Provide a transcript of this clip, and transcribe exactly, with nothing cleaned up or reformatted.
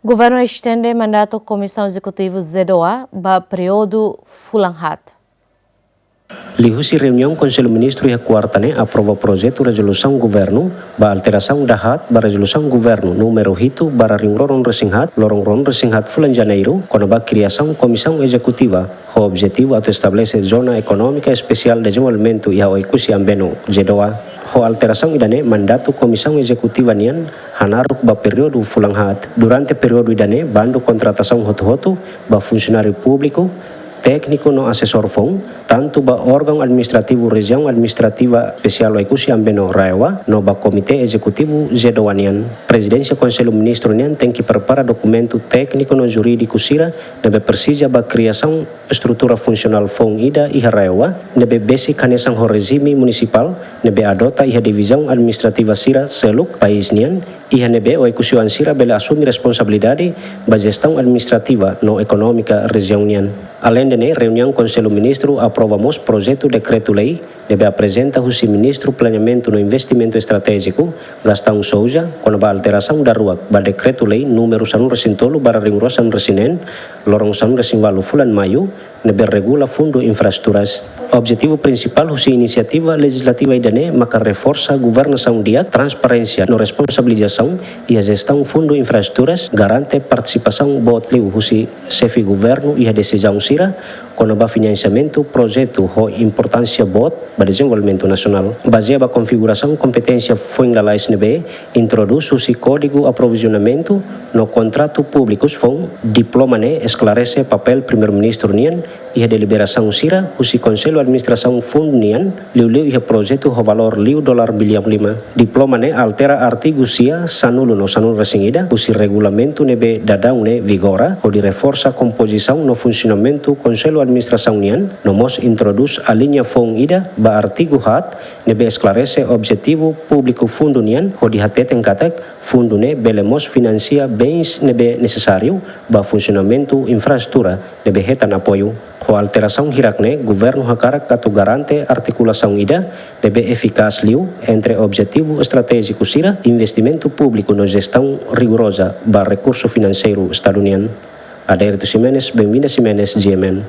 Governu estende mandatu Komisaun Ezekutiva ZEEDOA ba períodu fulan haat. Liuhusi reuniaun Konsellu Ministru iha kuarta ne'e aprova projetu rezolusaun governu ba alterasaun dahaat ba rezolusaun governu númeru hitu barra rihun rua ruanulu-resin-haat, loron rua ruanulu-resin-haat fulan Janeiru, kona-ba kriasaun Komisaun Ezekutiva ho objetivu atu estabelese Zona Ekonómika Espesiál Dezenvolvimentu iha Oekusi Ambeno, ZEEDOA. Ho alterasaun ida-ne'e mandatu Komisaun Ezekutiva nian hanaruk ba períodu fulan haat. Durante períodu ida-ne'e bandu kontratasaun hotu-hotu ba funsionáriu públiku, tékniku no asesór foun, tantu ba órgaun administrativu Rejiaun Administrativa Espesiál Oekusi Ambeno, RAEOA, no ba Komité Ezekutivu ZEEDOA nian. Prezidénsia Konsellu Ministru nian tenke prepara dokumentu tékniku no jurídiku sira ne'ebé presiza ba kriasaun estrutura funsionál foun ida iha RAEOA ne'ebé besik hanesan ho rejime munisipál ne'ebé adota iha divizaun administrativa sira seluk país nian, iha ne'ebé Oekusi-oan sira bele asume responsabilidade ba jestaun administrativa no ekonómika rejiaun nian. Aleinde ne'e, reuniaun Konsellu Ministru aprova mós projetu dekretu-lei ne'ebé aprezenta husi Ministru Planeamentu no Investimentu Estratéjiku, Gastão Sousa, kona-ba alterasaun daruak ba Dekretu-Lei númeru sanulu-resin-tolu barra rihun rua sanulu-resin-neen, loron sanulu-resin-ualu fulan Maiu, ne'ebé regula Fundu Infraestruturas. Objetivu prinsipál husi inisiativa lejizlativa ida-ne'e maka reforsa governasaun di'ak, transparénsia no responsabilizasaun iha jestaun Fundu Infraestruturas, garante partisipasaun boot liu husi xefe governu iha desizaun sira kona-ba finansiamentu projetu ho importánsia boot ba dezenvolvimentu nasionál. Bazeia ba konfigurasaun kompeténsia foin lalais ne'ebé introdús husi Kódigu Aprovizionamentu no Kontratu Públikus foun, diploma ne'e esklarese papél Primeiru-Ministru nian iha deliberasaun sira husi Konsellu Administrasaun Fundu nian, liuliu iha projetu ho valór liu dolar biliaun lima. Diploma ne'e altera artigu sia, sanulu no sanulu-resin-ida husi regulamentu ne'ebé daudaun ne'e vigora, hodi reforsa kompozisaun no funsionamentu Konsellu Administrasaun nian, no mós introdús aliña foun ida ba artigu haat ne'ebé esklarese objetivu públiku fundu nian, hodi hateten katak fundu ne'e bele mós finansia bens ne'ebé nesesáriu ba funsionamentu infraestrutura ne'ebé hetan apoiu. Ho alterasaun hirak-ne'e, governu hakarak atu garante artikulasaun ida ne'ebé efikás liu entre objetivu estratéjiku sira, investimentu públiku no jestaun rigoroza ba rekursu finanseiru Estadu nian. Adérito Ximenes, Benvinda Ximenes, G M N.